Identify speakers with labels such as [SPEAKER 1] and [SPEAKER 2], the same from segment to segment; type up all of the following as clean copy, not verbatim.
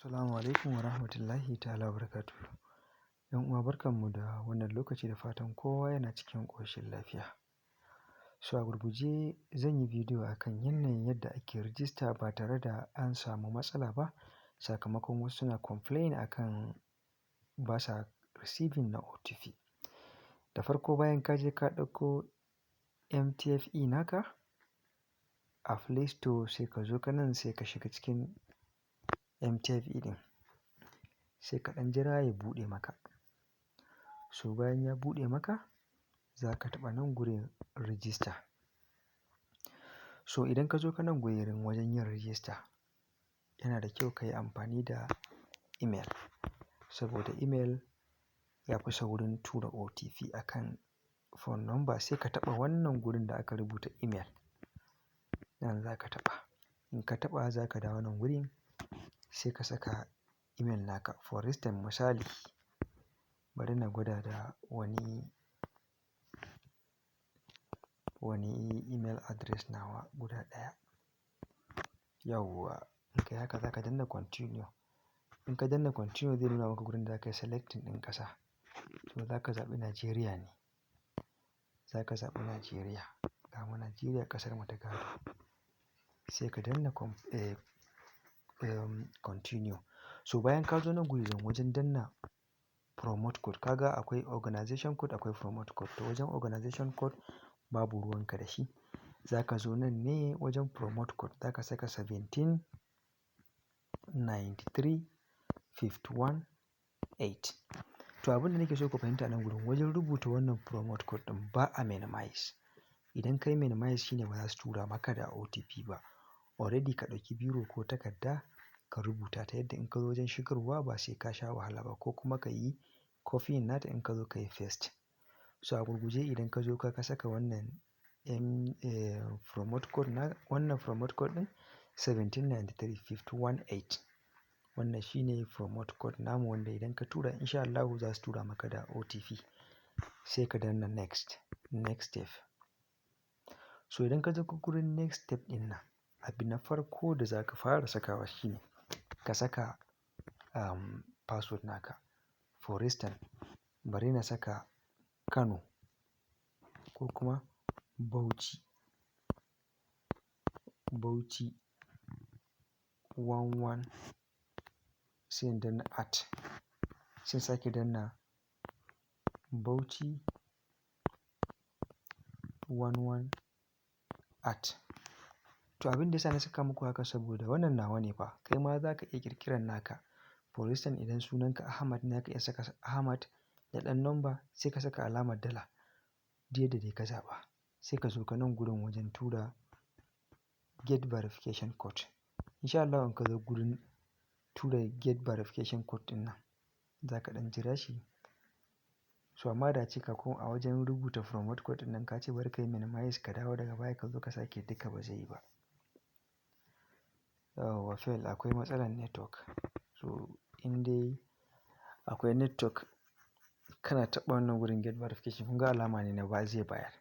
[SPEAKER 1] Assalamu alaikum wa rahmatullahi ta'ala wa barakatuh. ‘Yan uwa, barkanmu da wannan lokaci, da fatan kowa yana cikin ƙoshin lafiya. So a gurguje zan yi bidiyo akan yanayin yadda ake rijista ba tare da an samu matsala ba, sakamakon wasu suna complain akan ba sa receiving na OTP. Da farko, bayan ka je ka ɗauko MTFE naka a Play Store, sai ka zo ka nan, sai ka shiga cikin MTFE ɗin, sai ka ɗan jira ya buɗe maka. So bayan ya buɗe maka, za ka taɓa nan gurin register. So idan ka zo ka nan gurin wajen yin register, yana da kyau ka yi amfani da email, saboda email ya fi saurin tura OTP akan phone number. Sai ka taɓa wannan gurin da aka rubuta email. Nan za ka taɓa. In ka taɓa, za ka dawo nan wurin, sai ka saka email naka. For instance, misali, bari na gwada da wani email address nawa guda ɗaya. Yauwa, in ka yi haka, za ka danna continue. In ka danna continue, zai nuna maka gurin da za ka yi selecting ɗin ƙasa. So za ka zaɓi Najeriya ne. Za ka zaɓi Najeriya. Ga mu Najeriya, ƙasar mu ta gado. Sai ka danna continue. So bayan ka zo nan gurin wajen danna promote code, ka ga akwai organization code, akwai promote code. To, wajen organization code babu ruwan ka da shi. Za ka zo nan ne wajen promote code. Za ka saka 17 93 51 8. To, abin da nake so ku fahimta nan gurin wajen rubuta wannan promote code ɗin, ba a minimize. Idan ka yi minimize, shine ba za su tura maka da OTP ba. Already ka ɗauki biro ko takarda ka rubuta ta, yadda in ka zo wajen shigarwa ba sai ka sha wahala ba, ko kuma ka yi copy nata, in ka zo ka yi paste. So a gurguje, idan ka zo ka saka wannan promote code na wannan promote code ɗin 17 93 51 8. Wannan shine promote code namu, wanda idan ka tura, in sha Allahu za su tura maka da OTP. Sai ka danna next, next step. So idan ka zo gurin next step ɗin nan, abu na farko da za ka fara sakawa shine ka saka password naka. For instance, bari na saka Kano ko kuma Bauchi. Bauchi 11, sai in danna at, sai in sake danna Bauchi 11 at. To, abin da ya sa na saka muku haka, saboda wannan nawa ne fa, kai ma za ka iya ƙirƙirar naka. For instance, idan sunanka Ahmad ne, za ka iya saka Ahmad da ɗan number, sai ka saka alamar dala. Duk yadda dai ka zaɓa. Sai ka zo ka nan gurin wajen tura get verification code. In sha Allahu in ka zo gurin tura get verification code ɗin nan, za ka ɗan jira shi. So amma da ace ka ko a wajen rubuta promote code ɗin nan ka ce bari ka yi minimize, ka dawo daga baya ka zo ka sake, duka ba zai yi ba. Yauwa, fail, akwai matsalar network. So in dai akwai network, kana taɓa wannan wurin get verification, kun ga alama ne na ba zai bayar.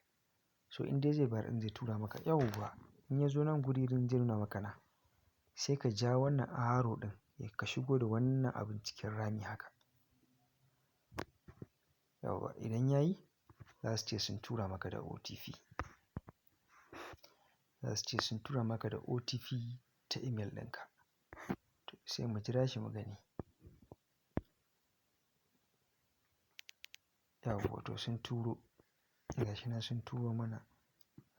[SPEAKER 1] So in dai zai bayar, in zai tura maka, yauwa, in ya zo nan guri ɗin zai nuna maka na. Sai ka ja wannan arrow ɗin, ka shigo da wannan abun cikin rami haka. Yauwa, idan ya yi, za su ce sun tura maka da OTP. Za su ce sun tura maka da OTP ta email ɗinka. To, sai mu jira shi mu gani. Yauwa, to sun turo. Ga shi nan sun turo mana.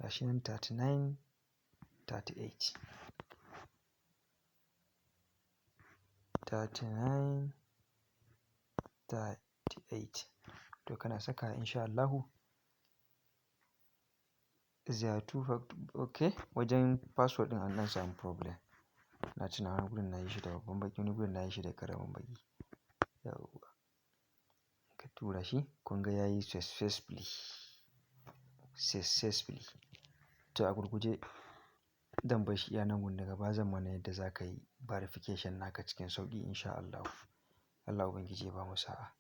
[SPEAKER 1] Ga shi nan 39 38. 39 38. To, kana saka, in sha Allahu. There are two fact, okay, wajen password ɗin an ɗan samu problem. Na tuna wani gurin na yi shi da babban baƙi, wani gurin na yi shi da ƙaramin baƙi. Yauwa. Ka tura shi, kun ga ya yi successfully. Successfully. To, a gurguje zan bar shi iya nan gun, daga baya zan mana yadda za ka yi verification naka cikin sauƙi, in sha Allahu. Allah Ubangiji ya bamu sa'a.